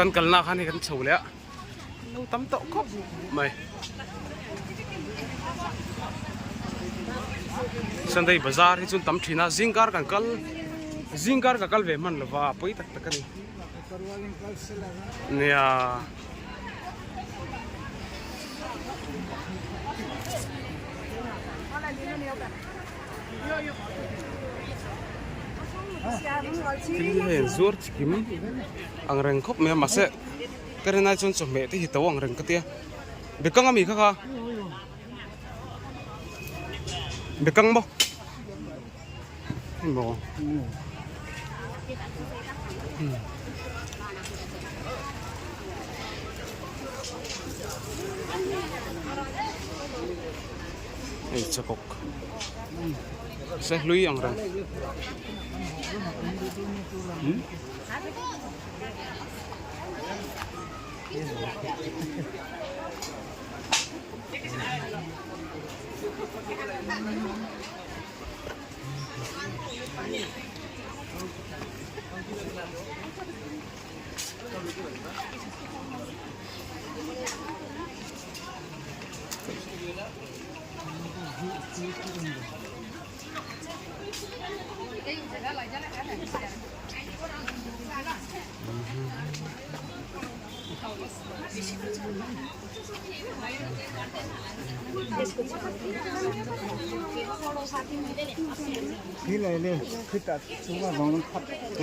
Kan kalna khan hei kan chho leh a, an lo tam tawh khawp mai. Sunday bazar hi chu an tam thin a, zingkar kan kal zingkar ka kal ve hman lova pawi tak tak a ni. Nia. Thil hi hei an zuar chikim ang reng khawp mai a mahse ka rin ai chuan chawhmeh te hi to ang reng ka tia bekang ami kha kha bekang maw hei maw hei chakawk se hlui ang reng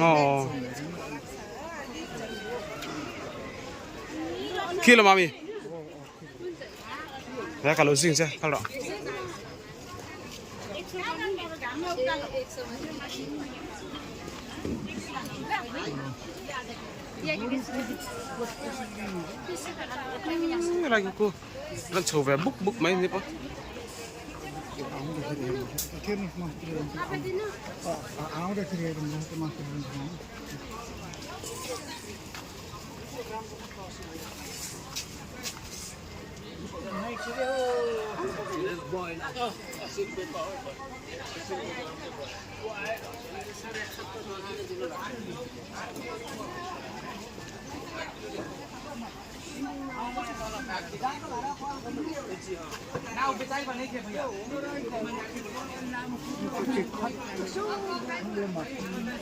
Aw khi lamah ami He ka lo zing che kal rawh. Lai ku lan chho ve buk buk mai ni pawh.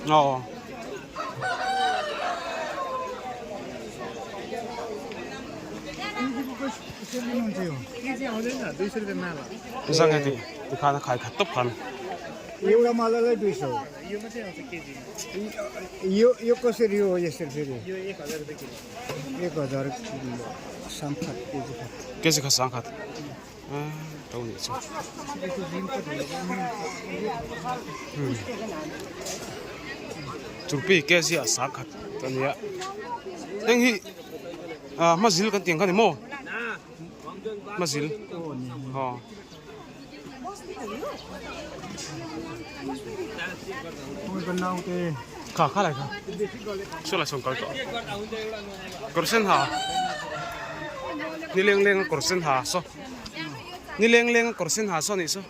Aw. Zang heti tikhan a khai khat tawp khan. एउटा मालालाई दुई सौ यो यो कसरी हो यसरी फेरि एक हजार साङखात केजी खात Kezi kha sang khat. To ni chu. Churpi kezi a sang khat ta nia. Heng hi hmazil kan tih ang kha ni maw? Hmazil. Aw. Kha kha lai kha. Saw lai sawn kal tawh. Kawr sen ha. Ni leng leng a kawr sen ha saw. Ni leng leng a kawr sen ha saw nih saw.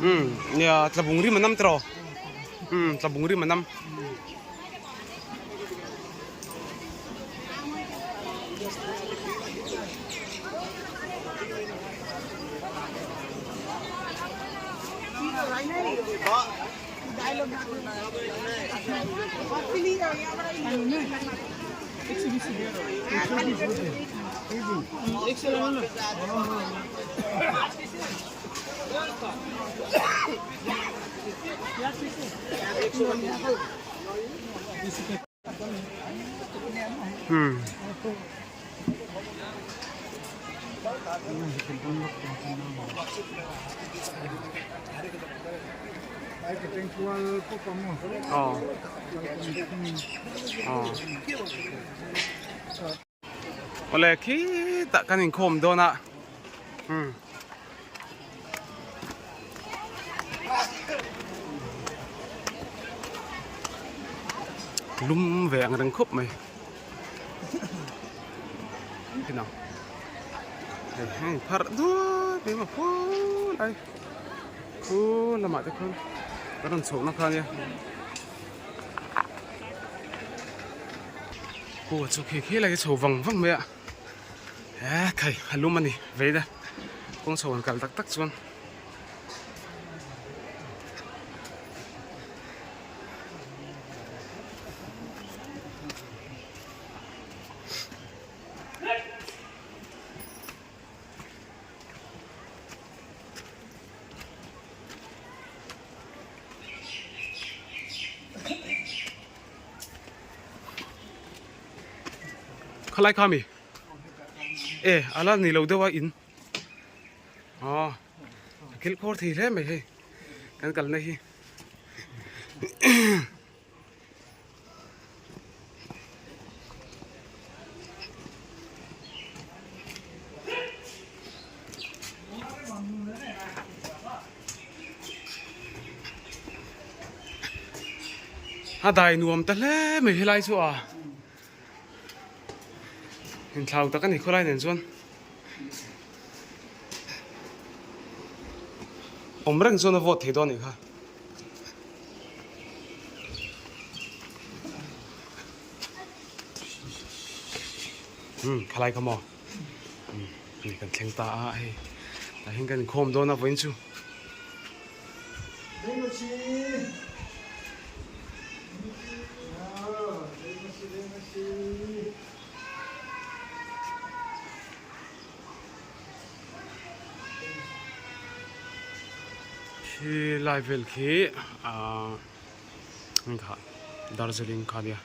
Umm nia tlabung rim a nam tiraw umm tlabung rim a nam. Aw aw awle khitah kan inkhawm dawn a umm. Lum ve ang reng khawp mai. Hei heng pharh duai mai maw khulai khu lamah te khuan kan rawn chhohna kha ania kua chu khi khi lai chho vang vang mai a he khai a lum a ni vei te kawng chho an kal tak tak chuan. Khalai kha mi e ala ni lo deuh a in aw a kilh khawr thei hle mai hei kan kalna hi. A dai nuam ta hle mai helai chu a inthlau tak a ni khawlai nen chuan awm reng chuan a vawt thei dawn a nih kha. Umm khalai kha maw umm hei kan thleng ta a hei tah hian kan inkhawm dawn a vawiin chu. Khi lai vel khi ahh engkha Darjeeling kha nia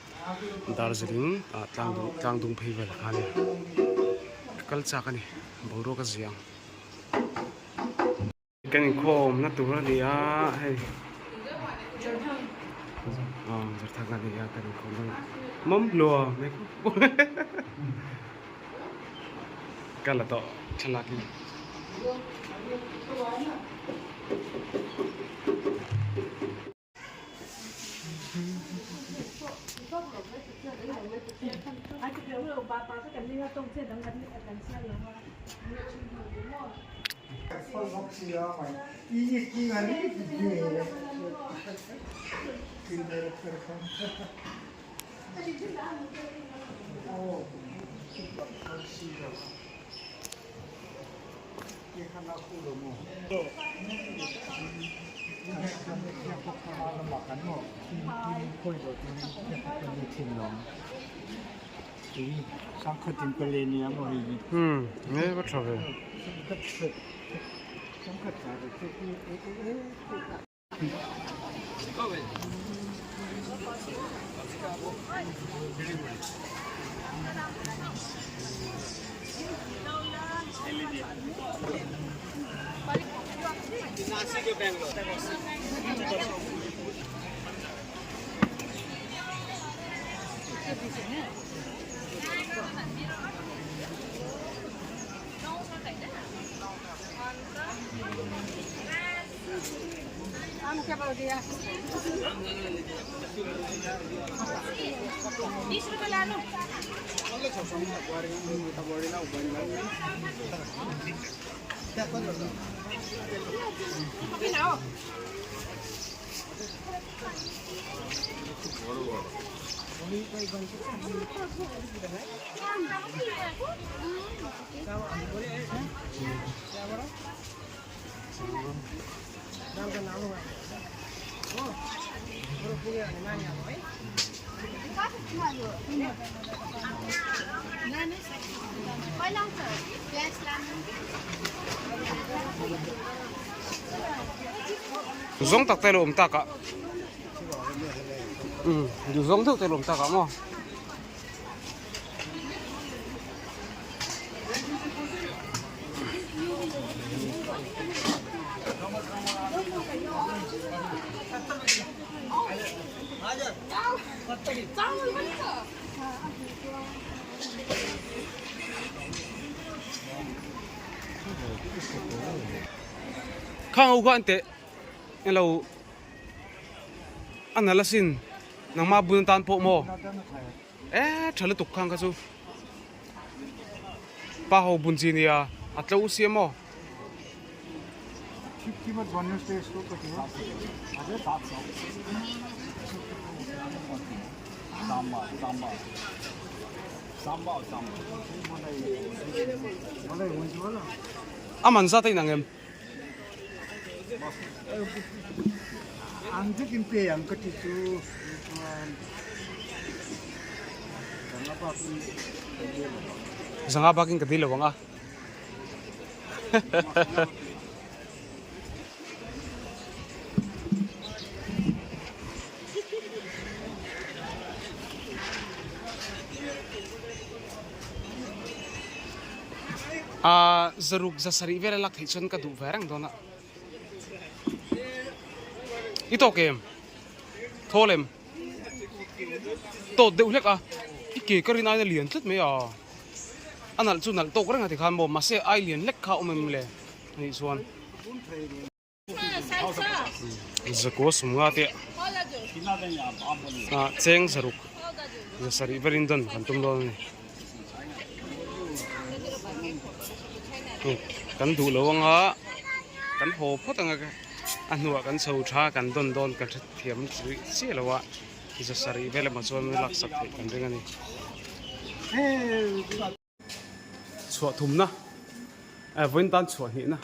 Darjeeling ah tlang dung tlang dung phei vel kha nia ka kal chak a ni boruak a ziang. Kan inkhawmna tur a ni a hei aw Zarthang a ni a kan inkhawmna mawm hlua mai khawp ka la tawh thlalak in. Umm nge va tha ve. Zawng tak te lo awm tak ah umm duhzawng deuh te lo awm tak ah maw. Khang ho kha an teh eng lo a nalh asin nangmah bun atan pawh maw. E tha lutuk khang kha chu pa ho bun chi nia. A tlo sia maw? A man zat a inang em? Zanga bakin ka dil lo ang a. Aa zaruk zasarih vel a lak theih chuan ka duh ve reng dawn a. I tawk em? Thawl em? Tawt deuh hlek a, i ke ka rin aina lian tlat mai a. A nalh chu nalh tawk reng a tikhan maw mahse ai lian hlek kha a awm em le anih chuan. Zakua sumnga te ah cheng zaruk zasarih verin dawn kan tum dawn a ni. Kan duh lo anga kan haw phawt anga a hnuah kan chho tha kan dawn dawn kan hrethiam chiah lo a. Zasarih vel emaw chuan laksak theih kan ring a ni. Chhuah thumna eh vawiin tan chhuah hnihna.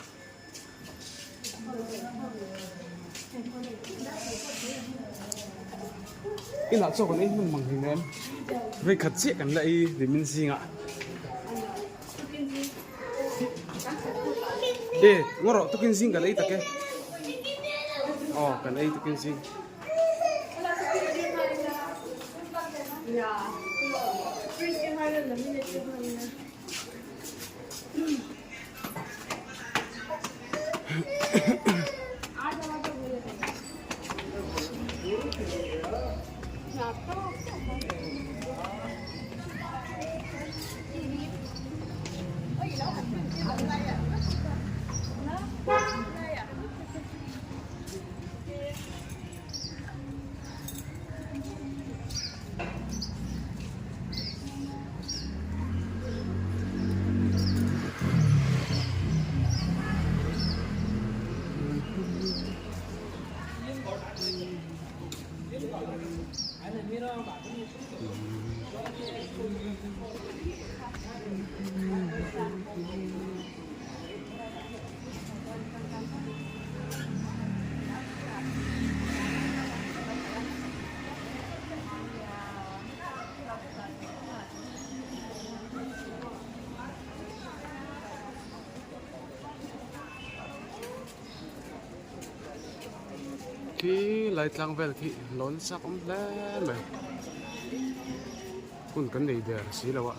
Inah chaw kan ei hman mang hlim em? Vei khat chiah kan la ei nimin zingah. E ngaw rawh tukin zing kan ei tak e. Aw kan ei tukin zing. Khi lai tlang vel khi lawn sak awm hle mai hun kan nei der si lo a.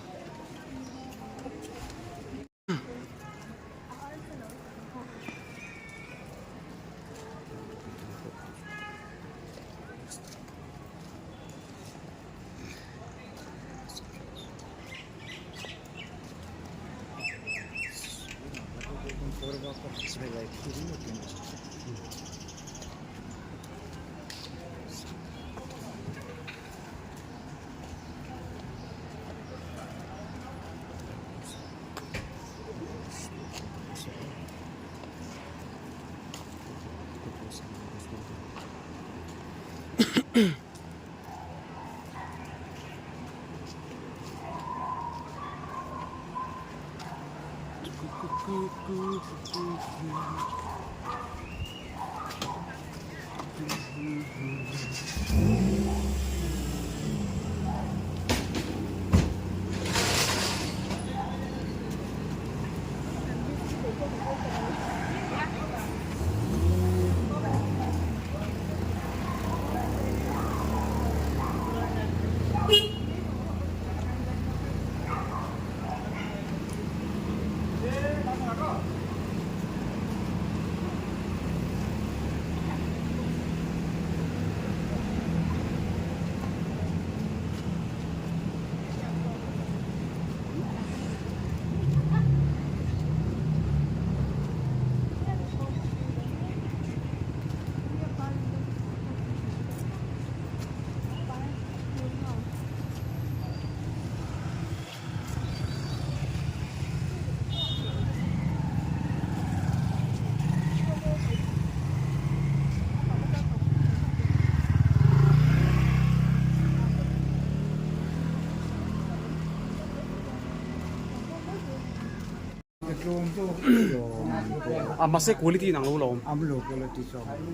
tlawm zawk tlawm. A mahse quality in ang lo la awm. Am lo quality chu a awm lo.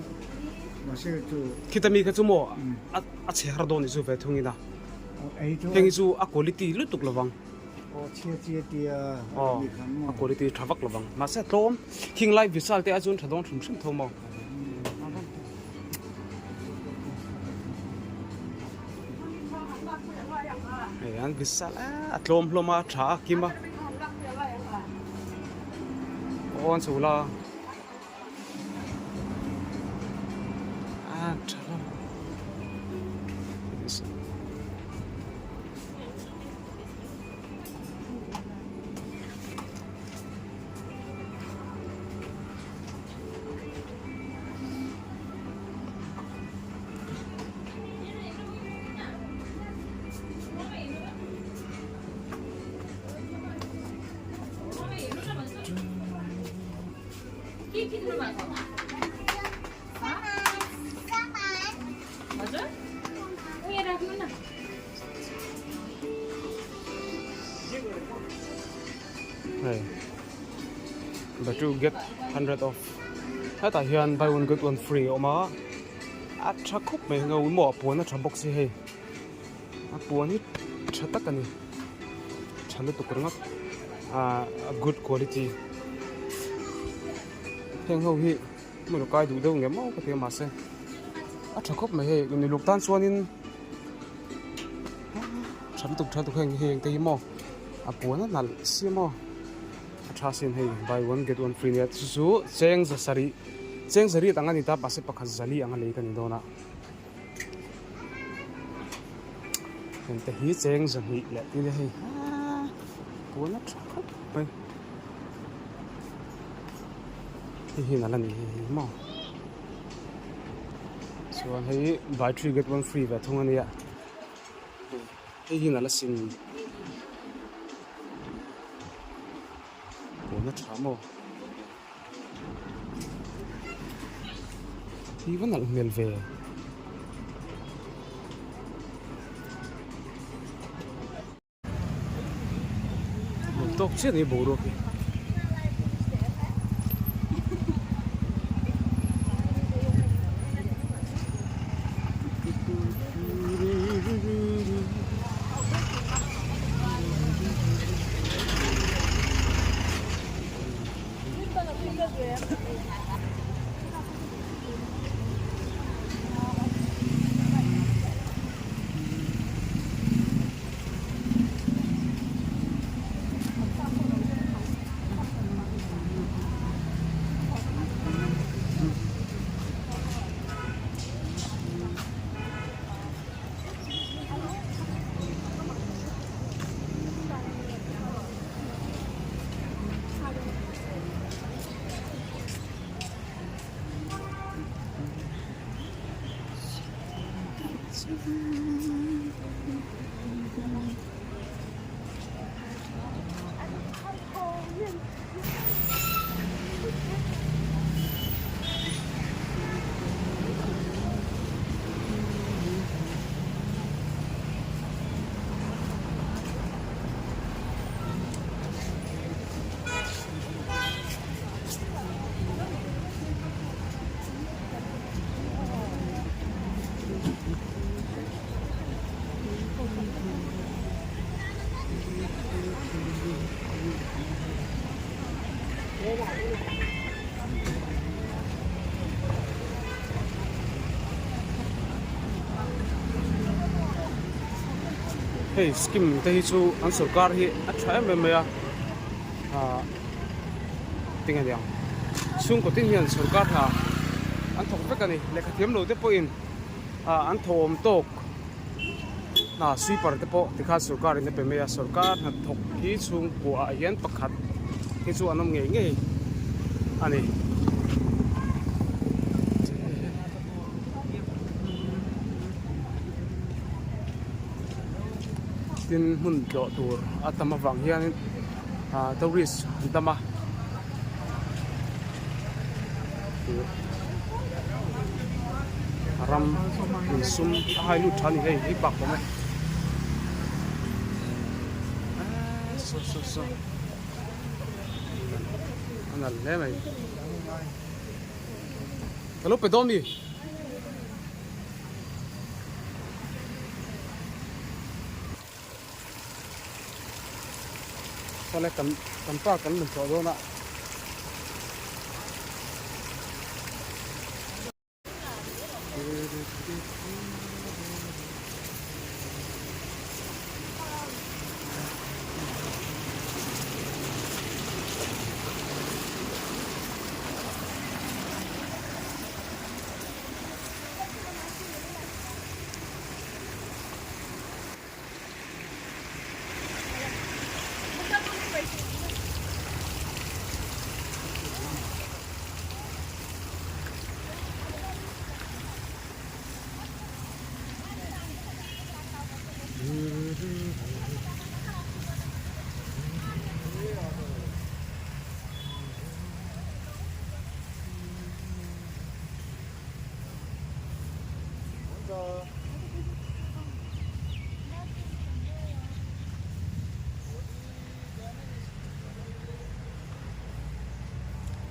Mahse chu. Khita mi kha chu maw a chhe har dawn nih chu ve thung ina. Heng hi chu a quality lutuk lovang. Aw chhia chhia tia a mi kha maw. A quality tha vak lovang. Mahse a tlawm. Khing lai Vishal te ah chuan tha dawn hrim hrim tho maw. Hei an Vishal a a tlawm hlawm a a tha a kim a. Aw an chho la. A tha lo. Hei the two get hundred off hetah hian buy one get one free a awm a a tha khawp mai ang a maw a puan a tha bawk si hei a puan hi tha tak a ni tha lutuk ringawt ah a good quality heng ho hi hmun a kai duh deuh ngem maw ka ti a mahse a tha khawp mai hei niluk tan chuanin tha lutuk tha lutuk heng heng te hi maw a puan a nalh si maw a tha sin hei buy one get one free nia chu chu cheng za sarih cheng zariat ang a ni ta mahse pakhat zali ang a lei ka ni dawn a heng te hi cheng zahnih leh tin a hei puan a tha khawp mai. Hei hi nalh a ni hei hi maw chuan hei buy three get one free ve thung a nia hei hi nalh asin puan a tha maw hi va nalh hmel ve. Tawk chiah ni boruak hi. Hei scheme te hi chu an sorkar hi a tha em em mai a ah tinge niang chhungkaw tin hian sorkar hna an thawk vek a ni lehkha thiam lo te pawhin ah an thawm tawk hna sweeper te pawh tikhan sorkar in a pe mai a sorkar hna thawk hi chhungkua ah hian pakhat hi chu an awm ngei ngei a ni. Tin hmun tlawh tur a tam avang hianin ah tourist an tam a. Ram insum a hai lut tha a ni hei hei bak awm e saw saw saw. nalh hle mai. Ka lo pe dawn mi? Sawle kan kan pa kan lun tawh dawn a.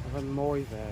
A van mawi ve.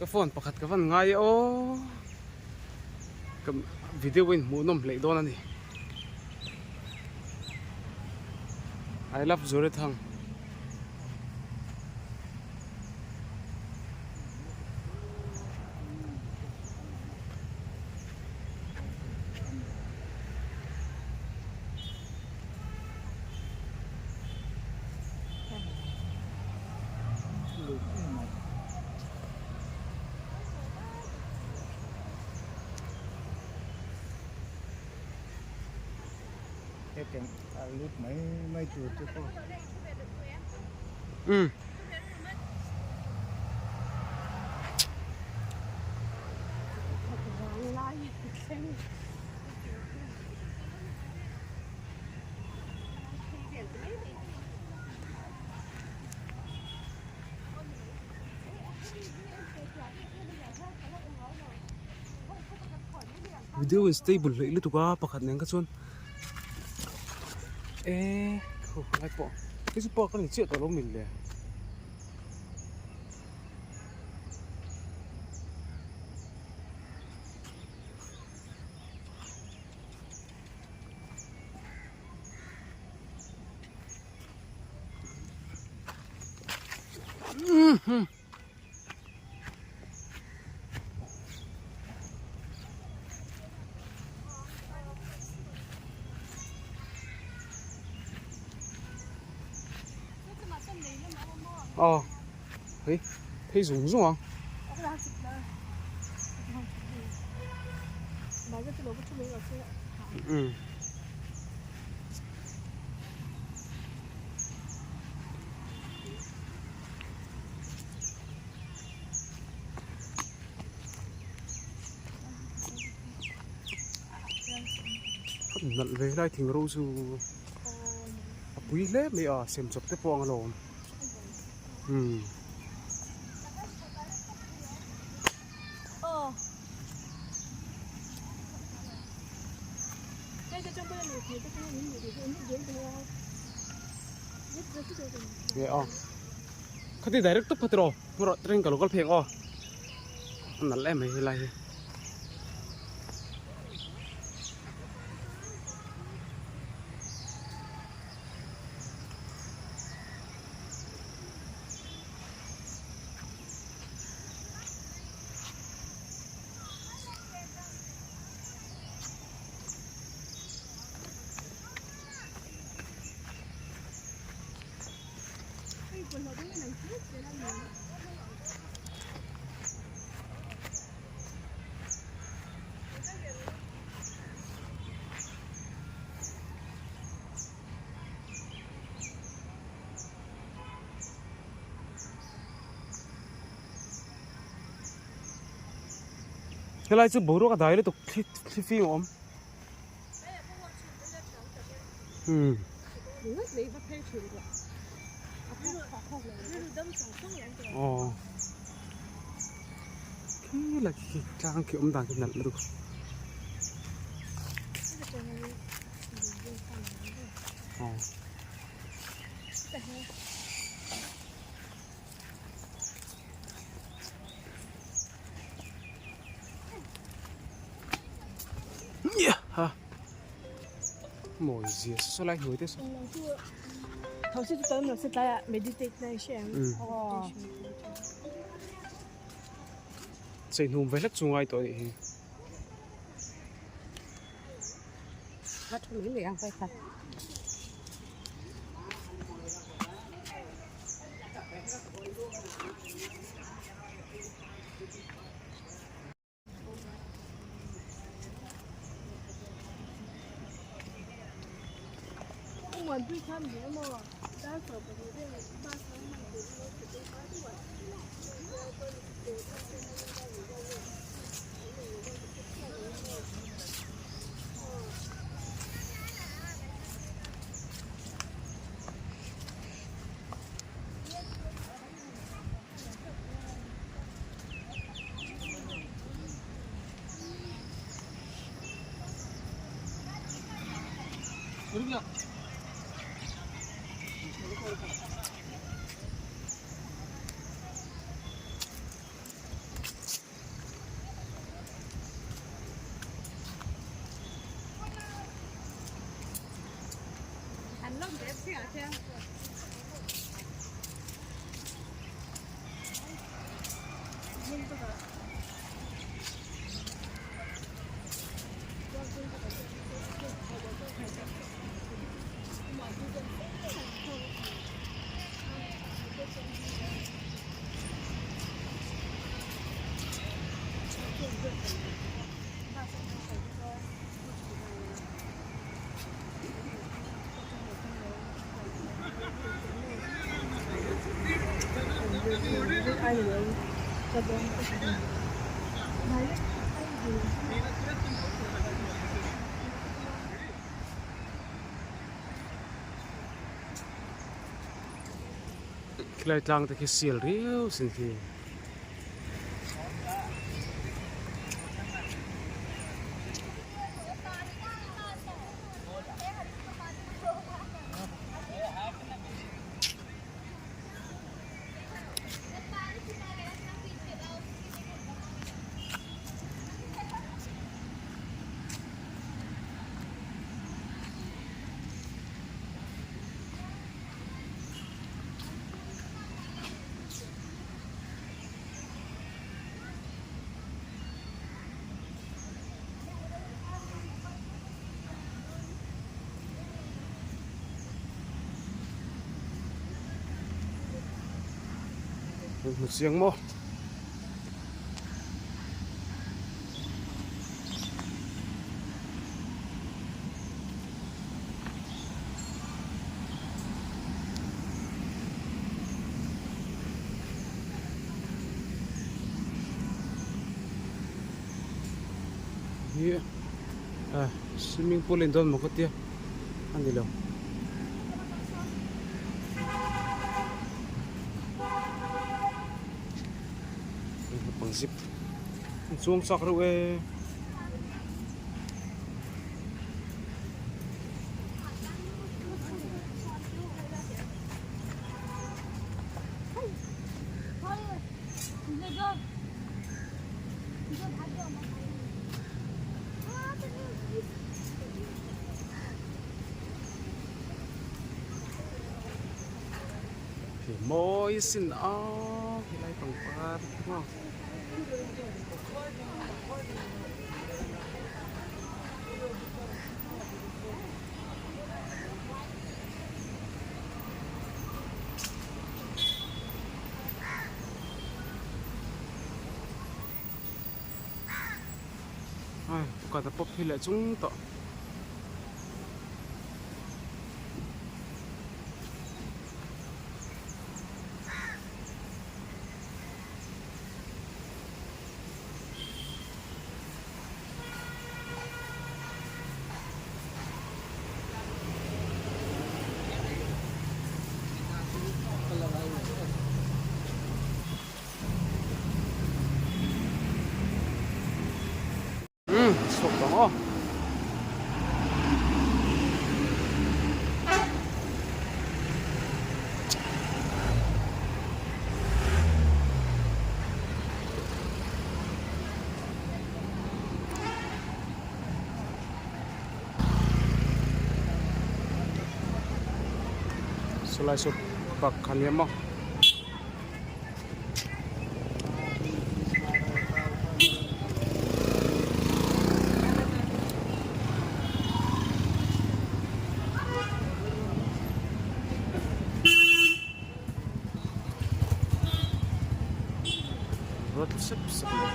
Ka phone pakhat ka van ngai e aw ka video in hmuh nawm hleih dawn a ni I love Zorethang. Hetiang a lut mai mai tur te pawh. Umm. Video in stable hleih lutuk a pakhat nen kha chuan eee ho lai pawh hei chu park a ni chiah tawh lo mil le. Aw hei phei zung zung ang. Umm. Nalh ve lai thing ro chu a pui hle mai a sem chawp te pawh ang alawm umm. Nge aw. Khati direct tawp kha tiraw hmuh rawh train ka lo kal phei ang aw. A nalh em mai helai hi. Helai chu boruak a dai lutuk thli thli fing a awm. Umm. Aw. Khi la khi tlang khi awm dan khi nalh lutuk. Aw. Ha mawi zia saw lai hnuai te saw chei hnum ve hlek chu ngai tawh a nih hi. Khilai tlang te khi sial riau sin khi. Hmu chiang maw? Hi a swimming pool a in dawn maw ka tia a ni lo. Naupang zip an chuang chak reuh e. Hi mawi sin a helai pangpar hi maw. Ai pakhat a pawp hi leh chung tawh. Umm chhuak tawh ang aw. Sawlai saw park kha nia maw. Ruat sep sep mai.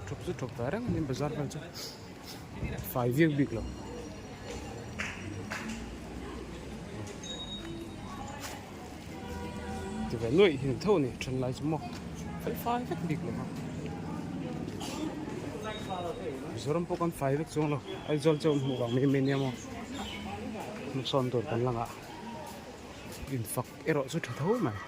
Thawk chu thawk ta reng a ni bazar vel chu fai viau bik lo. Ti ve nuaih hi ni tho a ni then lai chu maw fel fai vek bik lo a Mizoram pawh kan fai vek chuang lo Aizawl chu hmuh vang mai mai nia maw hmasawn tur kan lang ah infak erawh chu tha tho mai.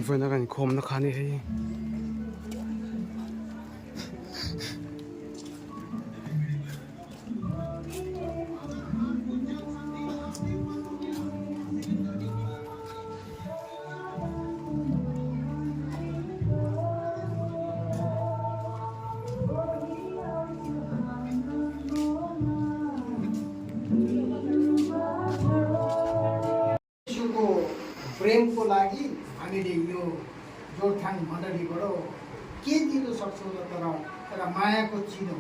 Vawiin a kan inkhawmna kha a ni hei. Premco लागि हामीले यो जोरथाङ मण्डलीबाट के दिनु सक्छौँ र तर एउटा मायाको चिनो,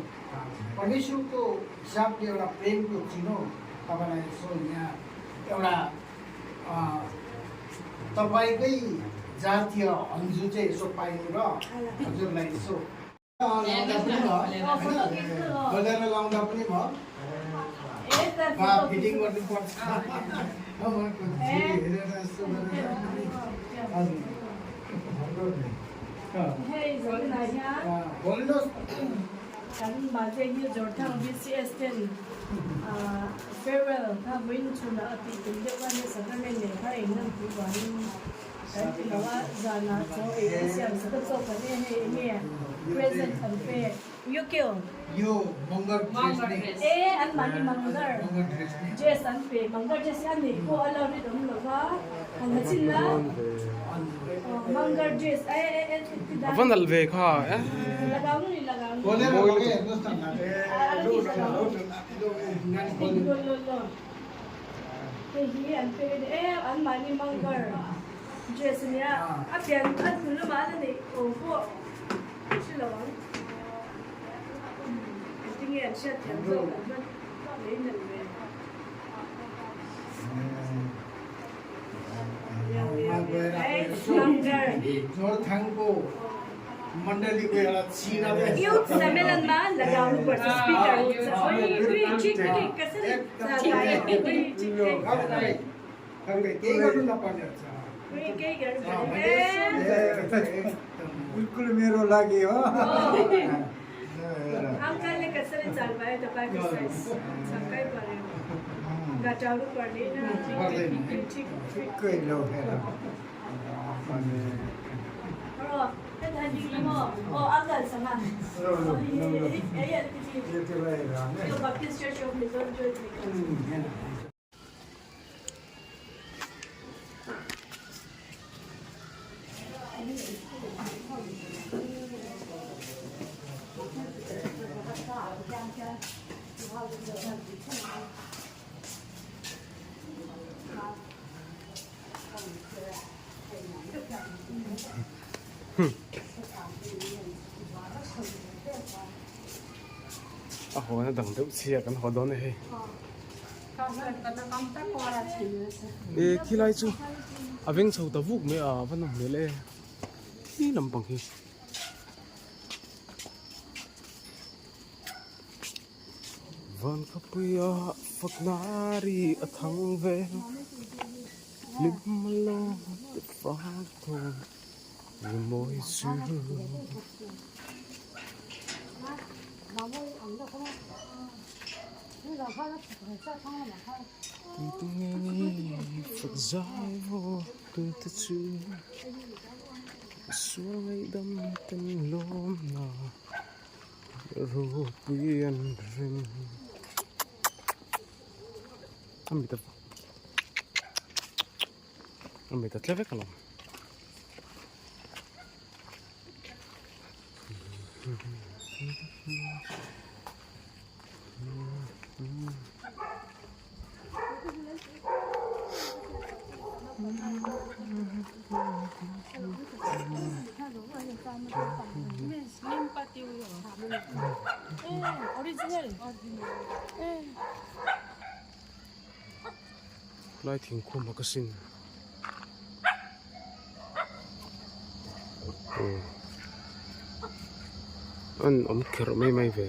परमेश्वरको हिसाबले एउटा प्रेमको चिनो तपाईँलाई यसो यहाँ एउटा तपाईँकै जातीय हन्जु चाहिँ यसो पाइनु र हजुरलाई यसो लाउँदा पनि भयो, होइन? लाउँदा पनि भयो, फिटिङ गर्नुपर्छ। हेरेर यसो गरेर हजुर बोल्नुहोस्। Kan mahse hi Zawrthang BCS ten farewell kha vawiin chhunah a tih tum deuh a nia sacrament nen kha eng nan pui vangin kan ti lo a, zanah chaw ei kan siam sak a chaw kan e hei enge present an pe Yukio यो मङ्गर dress नै e an mahni mangar Magar dress नै dress an pe mangar dress hi a neih pawh a lo rinawm lo va han ha chin la. A va nalh ve kha e. जोरथाङको मण्डलीको एउटा चिनो youth सम्मेलनमा लगाउनुपर्छ speaker. केही गर्नु नपर्ने हुन्छ। बिल्कुल मेरो लागि हो। अङ्कलले कसरी चाल पायो तपाईँको साइज? छक्कै पऱ्यो। घटाउनु पर्ने। पर्दैन। ठिक। ठिक्कै लौ हेर। अनि ल ल ल ल, यति भएर Baptist Church of Mizoram hair. A haw na dang deuh chhia kan haw dawn a hei. E khilai chu a veng chho ta vuk mai a va nawm hmel e khi lampang hi. Van khawpuia fakna ri a thang vel hlim lo te fak thawm ni mawi chu. Tu nge ni fak zai vaw tu te chu sual ngaihdam ten lawm na ropui an rem a mit a mit a tle vek alawm. Lai thingkhum a ka sin. An awm kherh mai mai ve.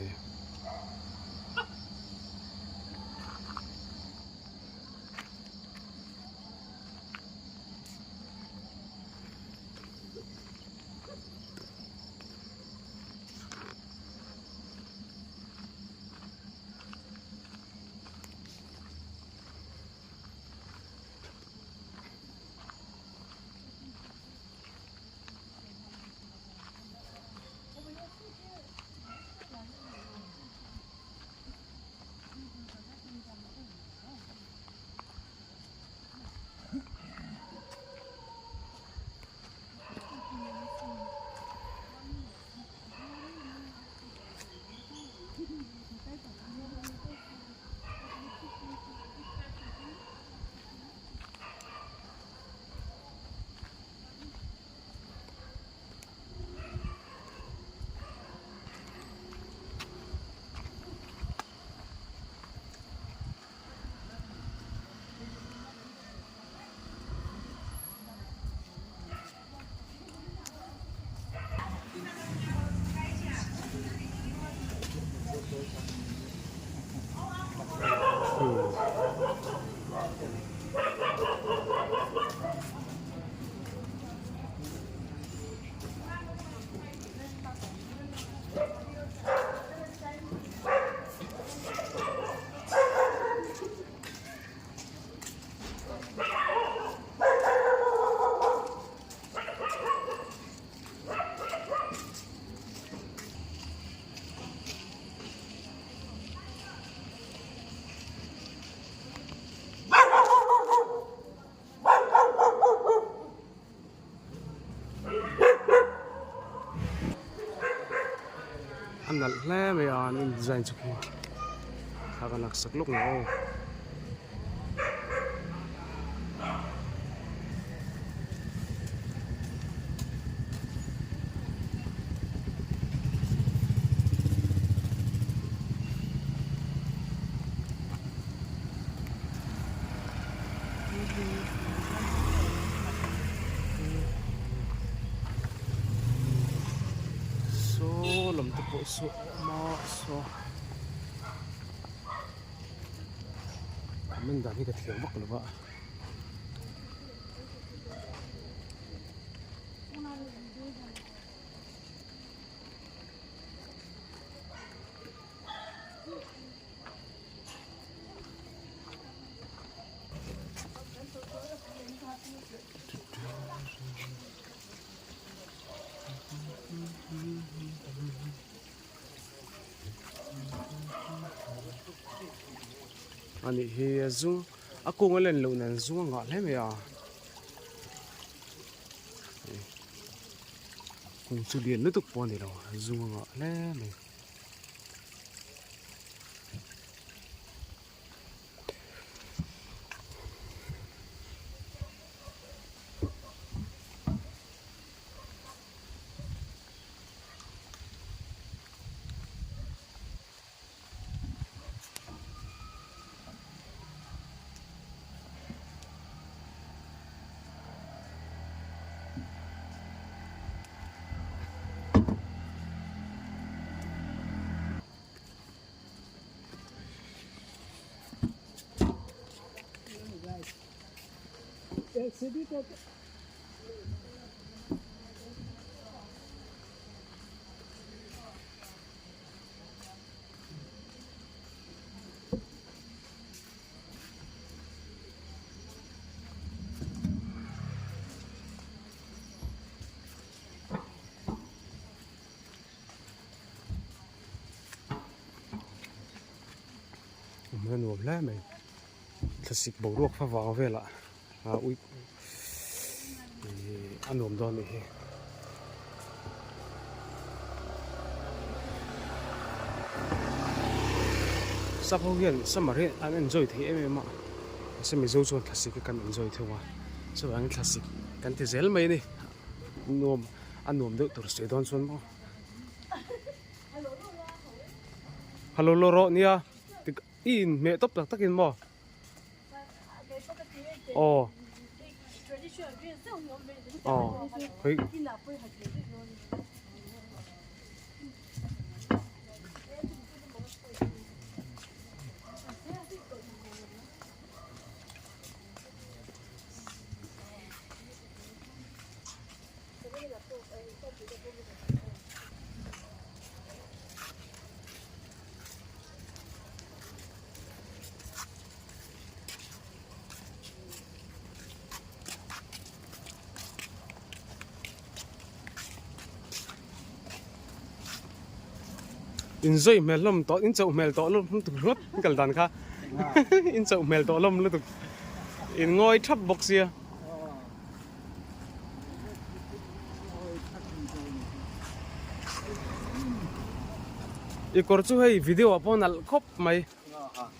nalh hle mai a an in design chu khi thla ka lak sak lawk ang aw. Saw lam te pawh saw a awm a saw comment dan hi ka thiam vak lo va. A nih hi a zum a kung a len loh nen zum a ngah hle mai a kung chu lian lutuk pawh a ni lo zum a ngah hle mai. Awm a nuam hle mai thlasik boruak fa vang velah ah ui ihh a nuam dawn anih hi. Sap ho hian summer hi an enjoy thei em em a mahse mizo chuan thlasik hi kan enjoy theuh a chuvangin thlasik kan ti zel mai a ni nuam a nuam deuh tur sawi dawn chuan maw. Hello lo rawh nia tik i inhmeh tawp tak takin maw aw aw khawi Inzawih hmel hlawm tawh in chauh hmel tawh hlawm lutuk ringawt kal dan kha in chauh hmel tawh hlawm lutuk in ngawi thap bawk sia. I kawr chu hei video ah pawh nalh khawp mai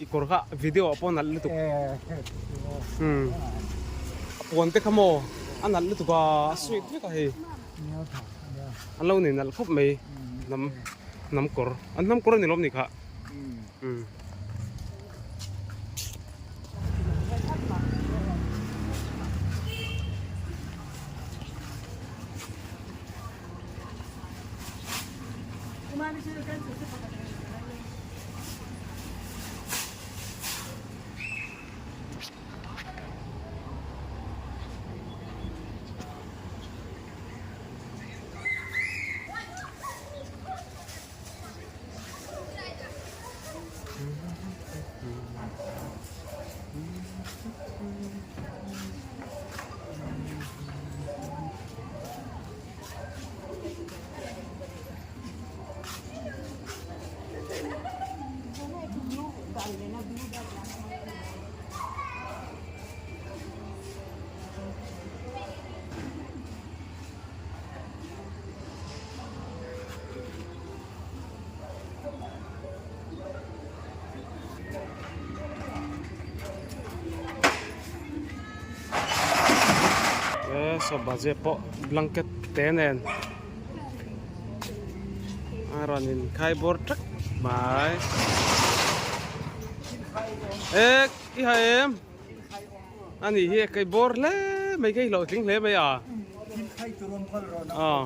i kawr kha video ah pawh nalh lutuk umm a puan te kha maw a nalh lutuk a a sweet vek a hei an lo nei nalh khawp mai hnam hnam kawr an hnam kawr a ni lawm ni kha umm. Saw baje pawh blanket te nen a rawn in khai bawr tlat mai. E i ha em? A nih hi kai bawr hle mai ka i hlawhtling hle mai a. Aw.